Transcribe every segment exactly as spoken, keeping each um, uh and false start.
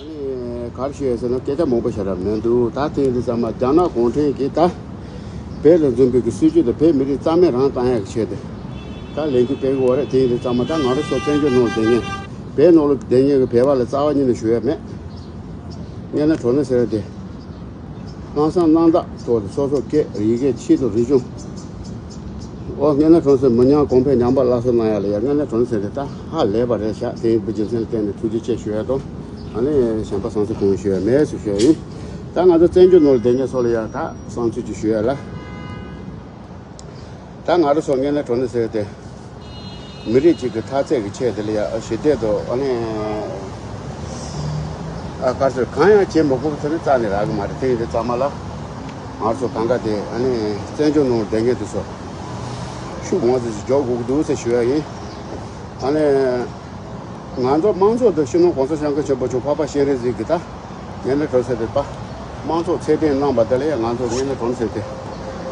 ག་རེ་ཞུ་ཡ་ཟེར་ན་སྐད་ཆ་མང་པོ་བཤད་ར་མི་འདུག་ད་དེ་ཡིན་དུས་ཙམ་མ་རྒྱ་ནག་གུང་ཁྲན་གྱིས་ད་བོད་ལ་འཛིན་པའི་གི་སྲིད་ཇུས་དེ་བོད་མི་རིགས་རྩ་མེད་རང་བཏང་ཡག་གི་ཆེད་དུ་ད་ལས་འགུལ་སྤེལ་གི་ཡོད་རེད། དེ་ཡིན་དུས་ཙམ་མ་ད་ང་རང་ཚོ་བཙན་བྱོལ་ནང་ལ་བསྡད་མཁན་བོད་ནང་ལ་བསྡད་མཁན་གི་བོད་པ་ལ་རྩ་བ་ཉིད་ནས་ཞུ་ཡ་མེད། དངོས་གནས་དྲང་གནས་ཟེར་ཡ་དེ། ལྷག་བསམ་རྣམ་དག་ཐོག་ཏུ་སོ་སོ་སྐད་ཡི་གེ་ཆེད་དུ་རིག་གཞུང་། ཨོ་དངོས་གནས་དྲང་གནས་མི་ཉམས་གོང་འཕེལ་ཉམས་པ་སླར་གསོ་གནང་ཡ་ལ་ཡ་དངོས་གནས་དྲང་གནས་ཟེར་ཏེ་ད་ཧ་ལས་པ་རེད་ཤག་དེ་ཡིན་པའི་རྒྱུ་མཚན་ལ་བརྟེན་ནས་ཐུགས་རྗེ་ཆེ་ཞུ་ཡ་དང་ཨ་ནི་གཞན་པ་བསམ་ཚུལ་གང་ཞུ་ཡ་མེད་ཟེར་ཞུ་ཡ་ཡིན། ད་ང་ཚོ་བཙན་བྱོལ་ནང་ལ་བསྡད་མཁན་ཚོ་ལ་ཡ་ད་བསམ་ཚུལ་ཅིག་ཞུ་ཡ་ལ། ད་ང་རང་ཚོ་དངོས་གནས་དྲང་གནས་ཟེར་ཏེ། མི་རིགས་གཅིག་གི་འཐབ་རྩོད་ཀྱི་ཆེད་དེ་ལ་ཡ་ཞི་བདེ་དང་ཨ་ནི། ཨ་དཀར་ཟུར་གང་ཡང་བྱེད་མི་དགོས་པ་ཚོ་ནི་རྩ་ནས་རག་གི་མ་རེད། དེ་ཡིན་དུས་ཙམ་མ་ལ། ང་ཚོ་གང་ག་དེ་ཨ་ནི་བཙན་བྱོལ་ནང་བསྡད་མཁན་དེ་ཚོ། ཤུགས་མང་ཙམ་ཞིག་རྒྱག་དགོས་ཀྱི་འདུག་ཟེར་ཞུ་ཡ་ཡིན། ཨ་ནི། ང་ཚོ་དམངས་གཙོ་དང་སྤྱི་ནོར་གོང་ས་སྐྱབས་མགོན་ཆེན་པོ་མཆོག་འཕགས་པ་སྤྱན་རས་གཟིགས་ཀྱི་ད། དངོས་གནས་དྲང་གནས་ཟེར་ཏེ་ད། དམངས་གཙོ་ཚད་ལྡན་གནང་བ་དེ་ལ་ཡང་ང་ཚོ་དངོས་གནས་དྲང་གནས་ཟེར་ཏེ།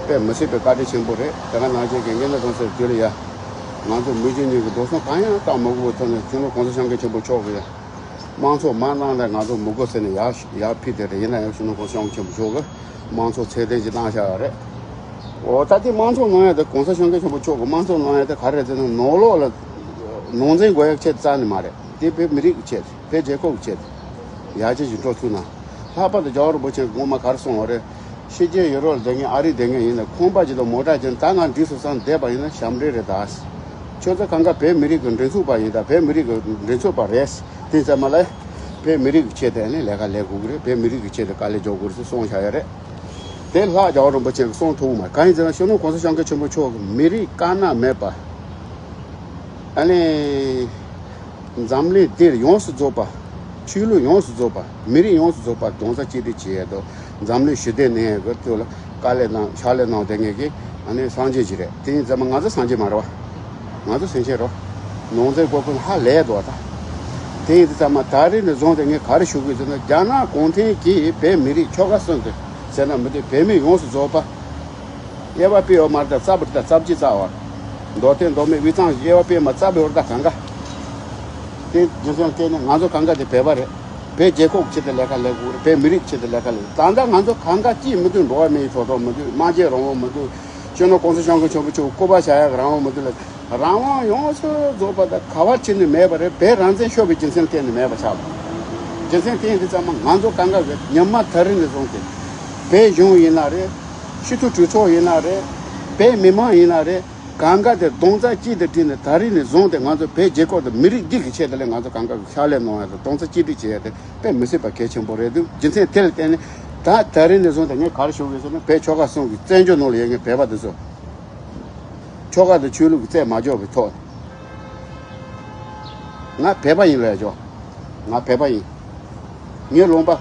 དཔེ་མི་སྲིད་པའི་བཀའ་དྲིན་ཆེན་པོ་རེད། དེ་ག་ནང་བཞིན་གྱི་དངོས་གནས་དྲང་གནས་ཟེར་དུས་ལ་ཡ། ང་ཚོ་མི་རྒྱུ་གཉིས་ཀྱི་འགྲོ་སོང་གང་ཡང་བཏང་མི་དགོས་པའི་ཐོག་ནས་སྤྱི་ནོར་གོང་ས་སྐྱབས་མགོན་ཆེན་པོ་མཆོག་གིས་ཡ། དམངས་གཙོ་མ་གནང་ན་ང་ཚོ་མི་དགོས་ཟེར་ནས་ཡར་ཡར་ཕུལ་དེ་རེད། ཡིན་ན་ཡང་སྤྱི་ནོར་གོང་ས་སྐྱབས་མགོན་ཆེན་པོ་མཆོག་གིས་དམངས་གཙོ་ཚད་ལྡན་ཞིག་གནང་བཞག་ཡོད་རེད། འོ་ད་དེ་དམངས་གཙོ་གནང་ཡ་དེ་གོང་ས་སྐྱབས་མགོན་ཆེན་པོ་མཆོག་གིས་དམངས་གཙོ་གནང་ཡ་དེ་ག་རེ་རེད་ཟེར་ན་ནང་ལོགས་ལ་ནང་འཛིང་དགོས་ཡ་ཆེད་རྩ་ནས་མ་རེད། དེ་བོད་མི་རིགས་ཀྱི་ཆེད་དུ་བོད་རྒྱལ་ཁབ་ཀྱི་ཆེད་དུ་ཡར་རྒྱས་ཀྱི་འགྲོ་ཐུབ་ན། ལྷག་པར་དུ་རྒྱལ་བ་རིན་པོ་ཆེ་གིས་སྔོན་མ་ག་རེ་གསུངས་པ་རེད། ཕྱི་རྒྱལ་ཡུ་རོབ་ལ་བསྡད་མཁན་ཨ་རིར་བསྡད་མཁན་ཡིན་ན་ཁང་པ་ཅིག་དང་མོ་ཊ་ཅིག་ད་ང་འགྲིག་སོང་བསམ་བསྡད་པ་ཡིན་ན་ཞབས་འདྲེན་རེད་ད། ཁྱོད་ཚོ་གང་ག་བོད་མི་རིགས་ཀྱི་མགྲིན་ཚབ་པ་ཡིན་ད། བོད་མི་རིགས་ཀྱི་མགྲིན་ཚབ་པ་རེད། དེ་ཙམ་མ་ལ། བོད་མི་རིགས་ཀྱི་ཆེད་དུ་ནི་ལས་ཀ་ལས་དགོས་ཀྱི་རེད། བོད་མི་རིགས་ཀྱི་ཆེད་དུ་དཀའ་ལས་རྒྱག་དགོས་རེད་ཟེར་གསུངས་བཞག་ཡོད་རེད། དེ་ལྷག་རྒྱལ་བ་རིན་པོ་ཆེ་གིས་གསུངས་ཐུབ་མ་རེད། གང་ཡིན་ཟེར་ན་སྤྱི་ནོར་གོང་ས་སྐྱབས་མགོན་ཆེན་པོ་མཆོག་གིས་མི་རིགས་དཀར་ནག་མེད་པ། ཨ་ནི། འཛམ་གླིང་འདིར་ཡོངས་སུ་རྫོགས་པ། ཆོས་ལུགས་ཡོངས་སུ་རྫོགས་པ། མི་རིགས་ཡོངས་སུ་རྫོགས་པ་རྡོག་རྩ་གཅིག་སྒྲིལ་བྱེད་ཡས་དང་འཛམ་གླིང་ཞི་བདེ་གནས་ཡས་ཀྱི་ཐོག་ལ་དཀའ་ལས་གནང་ཕྱག་ལས་གནང་བསྡད་མཁན་གྱི་ཨ་ནི་སངས་རྒྱས་ཅིག་རེད། དེ་ཡིན་ཙང་མ་ང་ཚོ་སངས་རྒྱས་མ་རེད་བ། ང་ཚོ་སེམས་ཅན་རོ། ནང་ཚན་གོ་ཁུལ་ཧ་ལས་འདུག་བ་ད། དེ་ཡིན་དུས་ཙམ་མ་ད་རེས་ནས་བཟུང་སྟེ་ངས་ག་རེ་ཞུ་དགོས་ཟེར་ན་རྒྱ་ནག་གུང་ཁྲན་གྱིས་བོད་མི་རིགས་ཆོལ་ཁ་གསུམ་དུ་ཟེར་ན་མི་འདུག་བོད་མི་ཡོངས་སུ་རྫོགས་པ། དབྱེ་བ་སྤེལ་ཡོད་མ་རེད་ད། རྩ་བ་རེད་ད། རྩ་བརྒྱུད་རྩ་བ། མདོ་སྟོད་མདོ་སྨད་དབུས་གཙང་དབྱེ་བ་སྤེལ་མ་རྩ་བའི་བར་ད་གང་ག་དེ་རྒྱུ་མཚན་བལྟས་ནས་ང་ཚོ་གང་ག་དེ་བོད་པ་རེད། བོད་རྒྱལ་ཁབ་ཀྱི་ཆེད་དུ་ལས་ཀ་ལས་དགོས་རེད། བོད་མི་རིགས་ཀྱི་ཆེད་དུ་ལས་ཀ་ལས་དགོས། ད་ལྟ་ང་ཚོ་གང་ག་ཅིས་མི་འདུག་འགྲོ་བ་མིའི་ཐོབ་ཐང་མི་འདུག་སྨྲ་བརྗོད་རང་དབང་མི་འདུག་སྤྱི་ནོར་གོང་ས་སྐྱབས་མགོན་ཆེན་པོ་མཆོག་སྐུ་པར་བཞག་ཡག་རང་དབང་མི་འདུག་ལ། རང་དབང་ཡོངས་སུ་རྫོགས་པ་དང་ག་བ་ཕྱིན་ནས་མེད་པ་རེད། བོད་རང་བཙན་ཤོར་བའི་རྒྱུ་མཚན་གཏན་ནས་མེད་པ་ཆགས་པ། རྒྱུ་མཚན་དེ་ཡིན་དུས་ཙམ་མ་ང་ཚོ་གང་ག་གི་ཉི་མ་ད་རིང་ནས་བཟུང་སྟེ། བོད་གཞུང་ཡིན་ན་རེད། སྤྱི་འཐུས་གྲོས་ཚོགས་ཡིན་ན་རེད། བོད་མི་མང་ཡིན་ན་རེད། གང་ག་དེ་རྡོག་རྩ་གཅིག་ཏུ་བསྒྲིལ་ནས་ད་རིང་ནས་བཟུང་སྟེ་ང་ཚོ་བོད་རྒྱལ་ཁབ་དང་མི་རིགས་འདི་གི་ཆེད་དུ་ལས་ང་ཚོ་གང་ག་གི་ཕྱག་ལས་གནང་ཡ་དང་རྡོག་རྩ་གཅིག་སྒྲིལ་བྱེད་ཡ་དེ་དཔེ་མི་སྲིད་པ་གལ་ཆེན་པོ་རེད་འདུག་རྒྱུ་མཚན་དེ་ལ་བརྟེན་ནས་ད་ད་རིང་ནས་བཟུང་སྟེ་ངས་ག་རེ་ཞུ་དགོས་ཟེར་ན་བོད་ཆོལ་ཁ་གསུམ་གྱི་བཙན་བྱོལ་ནང་ལ་ཡོད་མཁན་བོད་པ་དེ་ཚོ། ཆོལ་ཁ་དང་ཆོས་ལུགས་ཀྱི་རྩོད་མ་རྒྱག་པའི་ཐོག་ནས། ང་བོད་པ་ཡིན་ལབ་ཆོག་ང་བོད་པ་ཡིན། ངའི་ལུང་པ།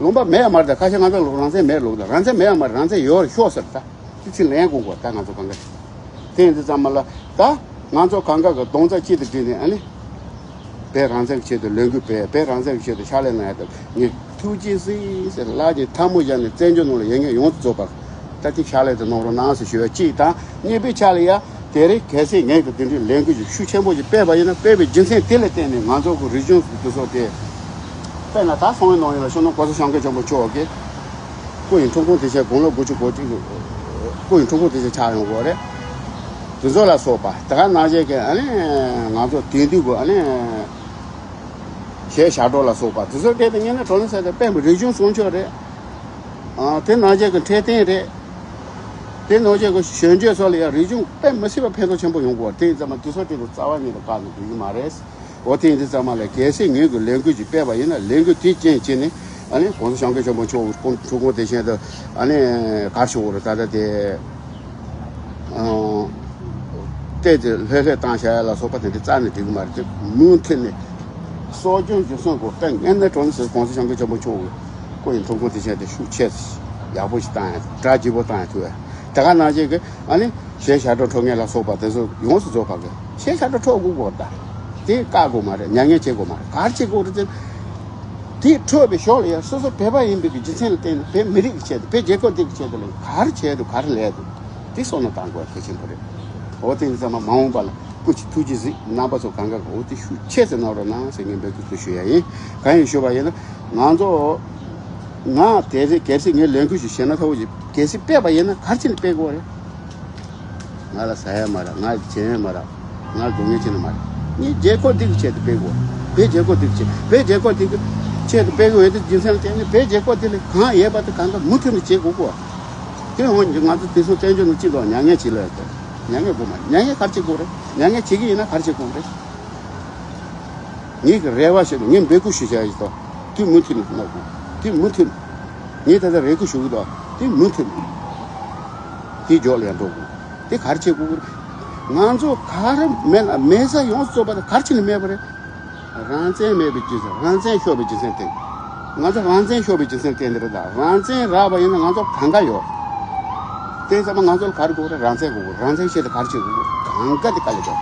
ལུང་པ་མེད་ཡ་མ་རེད་ད། ཁ་ཤས་ང་ཚོ་ལུགས་རང་བཙན་མེད་ལུགས་ད། རང་བཙན་མེད་ཡ་མ་རེད། རང་བཙན་ཡོད་རེད་ཤོག་ཟེར་ད། དེ་ཚིག་ལན་དགོས་གོ་ད་ང་ཚོ་གང་ག་དེ་ཡིན་དུས་ཙམ་མ་ལ་ད་ང་ཚོ་གང་ག་གི་རྡོག་རྩ་གཅིག་ཏུ་བསྒྲིལ་ནས་ཨ་ནི། བོད་རང་བཙན་གྱི་ཆེད་དུ་ལས་འགུལ་སྤེལ། བོད་རང་བཙན་གྱི་ཆེད་དུ་ཕྱག་ལས་གནང་ཡ་དང་ངས་ཐུགས་རྗེ་གཟིགས་ཟེར་ལག་གི་ཐལ་མོ་སྦྱར་ནས་བཙན་བྱོལ་ནང་ལ་ཡོད་མཁན་ཡོངས་སུ་རྫོགས་པར་ད་ཐེངས་ཕྱག་ལས་དེ་གནང་རོགས་གནང་ཟེར་ཞུ་བ་གཅིག་དང་། གཉིས་པའི་ཆ་ལ་ཡ་དེ་རིང་གལ་སྲིད་ངས་ཀྱི་དེ་འདྲའི་ལས་འགུལ་ཞིག་ཤུགས་ཆེན་པོ་ཞིག་སྤེལ་བ་ཡིན་ན་སྤེལ་བའི་རྒྱུ་མཚན་དེ་ལ་བརྟེན་ནས་ང་ཚོ་གི་རིག་གཞུང་དེ་ཚོ་དེ་དཔེར་ན་ད་སང་ཉིན་གནངས་ཉིན་ལ་སྤྱི་ནོར་གོང་ས་སྐྱབས་མགོན་ཆེན་པོ་མཆོག་གིས་སྐུ་ཡི་འཁྲུངས་སྐར་དེ་བཞིན་དགུང་ལོ་དགུ་བཅུ་གོ་གཅིག་སྐུ་ཡི་འཁྲུངས་སྐར་དེ་བཞིན་ཆགས་ཡོང་གི་རེད། དེ་ཚོ་ལ་སོགས་པ་དེ་ག་ནང་བཞིན་གྱི་ཨ་ནི་ང་ཚོ་དེང་དུས་ཀྱི་ཨ་ནི། གཞས་ཞབས་བྲོ་ལ་སོགས་པ་དེ་ཚོ་དེ་དང་ཉེ་ན་གྲོང་ནས་ཟེར་ཏེ་དཔེ་མི་རིག་གཞུང་སྲུང་སྐྱོབ་རེད། ཨ་དེ་ནང་བཞིན་གྱི་འཕྲོད་བསྟེན་རེད། དེ་ནང་བཞིན་གྱི་གཞོན་སྐྱེས་ཚོ་ལ་ཡང་རིག་གཞུང་དཔེ་མི་སྲིད་པ་ཕན་ཐོགས་ཆེན་པོ་ཡོང་གི་ཡོད་རེད། དེ་ཡིན་ཙང་མ་དེ་ཚོ་དེ་དང་རྩ་བ་ཉིད་དུ་བཀག་ནས་འགྲིག་གི་མ་རེད། འོ་དེ་ཡིན་དུས་ཙམ་མ་ལ་གལ་སྲིད་ངོས་ཀྱི་ལས་འགུལ་ཅིག་སྤེལ་བ་ཡིན་ན་ལས་འགུལ་དེ་རྐྱེན་བྱས་ནས་ཨ་ནི་གོང་ས་སྐྱབས་མགོན་ཆེན་པོ་མཆོག་གི་འཁྲུངས་སྐར་དེ་བཞིན་དུ་ཨ་ནི་ག་རེ་ཞུ་དགོས་རེད། ད་ལྟ་དེ། ཨང་། བལྟས་ཏེ་ལྷོད་ལྷོད་བཏང་བྱ་ཡ་ལ་སོགས་པ་དེ་འདྲ་རྩ་ནས་འགྲིག་གི་མ་རེད། དེ་མུ་མཐུད་ནས་གསོ་སྐྱོང་རྒྱུན་སྲུང་དགོས། དཔེ་ངན་ནས་གྲོང་ཟེར་གོང་ས་སྐྱབས་མགོན་ཆེན་པོ་མཆོག་གི་སྐུ་ཡི་འཁྲུངས་སྐར་དེ་བཞིན་དེ་ཤུགས་ཆེ་ཡག་པོ་ཞིག་བཏང་ཡ་གྲ་རྒྱས་པོ་བཏང་ཡ་ཐུབ་ཡ། དེ་ག་ནང་བཞིན་གྱི་ཨ་ནི་གཞས་ཞབས་བྲོ་འཁྲབ་མཁན་ལ་སོགས་པ་དེ་ཚོ་ཡོངས་སུ་རྫོགས་པ་གི་གཞས་ཞབས་བྲོ་འཁྲབ་དགོས་གོ། ད་དེ་བཀག་དགོས་མ་རེད། མྱ་ངན་བྱེད་དགོས་མ་རེད། ག་རེ་བྱེད་དགོས་རེད་ཟེར། དེ་འཁྲབ་པའི་ཞོར་ལ་ཡང་སོ་སོ་བོད་པ་ཡིན་པའི་གི་རྒྱུ་མཚན་ལ་བརྟེན་ནས་བོད་མི་རིགས་ཀྱི་ཆེད་དུ་བོད་རྒྱལ་ཁབ་འདི་གི་ཆེད་དུ་ལ་ག་རེ་བྱས་འདུག་ག་རེ་ལས་འདུག་དེ་བསམ་བློ་བཏང་དགོས་གལ་ཆེན་པོ་རེད། འོ་དེ་ཡིན་ཙང་མ་མ་འོངས་པ་ལ་ སྐུ་མཁྱེན། ཐུགས་རྗེ་གཟིགས། རྣམ་པ་ཚོ་གང་ག་གོ་དེ་ཤུགས་ཆེ་ཙམ་གནང་རོགས་གནང་ཟེར་ངས་འབོད་སྐུལ་ཞུ་ཡ་ཡིན། གང་ཡིན་ཞུ་བ་ཡིན་ན། ང་ཚོ་ང་དེ་རེད། གལ་སྲིད་ངས་ལས་འགུལ་ཞིག་བྱས་ན་ཐོག་ཅིག་གལ་སྲིད་སྤེལ་བ་ཡིན་ན་ག་རེ་བྱས་ནས་སྤེལ་དགོས་རེད། ང་ལ་ཟ་ཡ་མ་རག་ང་ལ་བྱེད་ཡ་མ་རག་ང་ལ་སྡུག་བསྔལ་བྱེད་ནི་མ་རེད། ངས་རྒྱལ་ཁབ་འདི་གི་ཆེད་དུ་སྤེལ་དགོས། བོད་རྒྱལ་ཁབ་འདི་གི་ཆེད། བོད་རྒྱལ་ཁབ་འདི་གི་ཆེད་དུ་སྤེལ་དགོས་ཡོད་དུས། རྒྱུ་མཚན་ལ་བརྟེན་ནས་བོད་རྒྱལ་ཁབ་འདི་ལ་གང་ཡོད་པ་དེ་གང་ག་མུ་མཐུད་ནས་བྱེད་དགོས་གོ། དེ་འོན་ཀྱང་ང་ཚོ་དེང་སང་བཙན་བྱོལ་ནང་སྤྱི་ཚོགས་མྱ་ངན་བྱེད་ལ་ཡོད་དོ། མྱ་ངན་དགོས་མ་རེད། མྱ་ངན་ག་རེ་བྱེད་དགོས་རེད། མྱ་ངན་བྱེད་ཀྱི་ཡིན་ན་ག་རེ་བྱེད་དགོས་རེད། ངེད་ཀྱི་རེ་བ་ཞིག་ངས་འབོད་སྐུལ་ཞུ་བྱ་ཡིན་དོ། དེ་མུ་མཐུད་ནས་གནང་དགོས། དེ་མུ་མཐུད་ནས། ངས་ད་ལྟ་རེ་སྐུལ་ཞུ་གི་འདུག་དེ་མུ་མཐུད་ནས། དེ་མགྱོགས་ལ་ཡང་འགྲོ་དགོས། དེ་ག་རེ་བྱེད་དགོས་ཀྱི་རེད། ང་ཚོ་ག་རེ་མེད་ན་མེད་ས་ཡོངས་སུ་རྫོགས་པ་དེ་ག་རེ་བྱས་ནས་མེད་པ་རེད། རང་བཙན་མེད་པའི་རྒྱུ་མཚན། རང་བཙན་ཤོར་བའི་རྒྱུ་མཚན་བརྟེན། ང་ཚོ་རང་བཙན་ཤོར་བའི་རྒྱུ་མཚན་བརྟེན་དེ་རེད་ད། རང་བཙན་རག་པ་ཡིན་ན་ང་ཚོ་གང་ག་ཡོད། དེ་ཚང་མ་ང་ཚོ་ལ་ག་རེ་དགོས་རེད། རང་བཙན་དགོས། རང་བཙན་ཆེད་དུ་ག་རེ་བྱེད་དགོས། གང་ག་དེ་དཀའ་ལས་རྒྱོབ།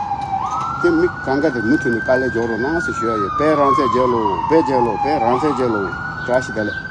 དེ་མི་གང་ག་དེ་མུ་མཐུད་ནས་དཀའ་ལས་རྒྱོབ་རོགས་གནང་ཟེར་ཞུ་ཡ་ཡོད། བོད་རང་བཙན་རྒྱལ་ལོ། བོད་རྒྱལ་ལོ། བོད་རང་བཙན་རྒྱལ་ལོ། བཀྲ་ཤིས་བདེ་ལེགས།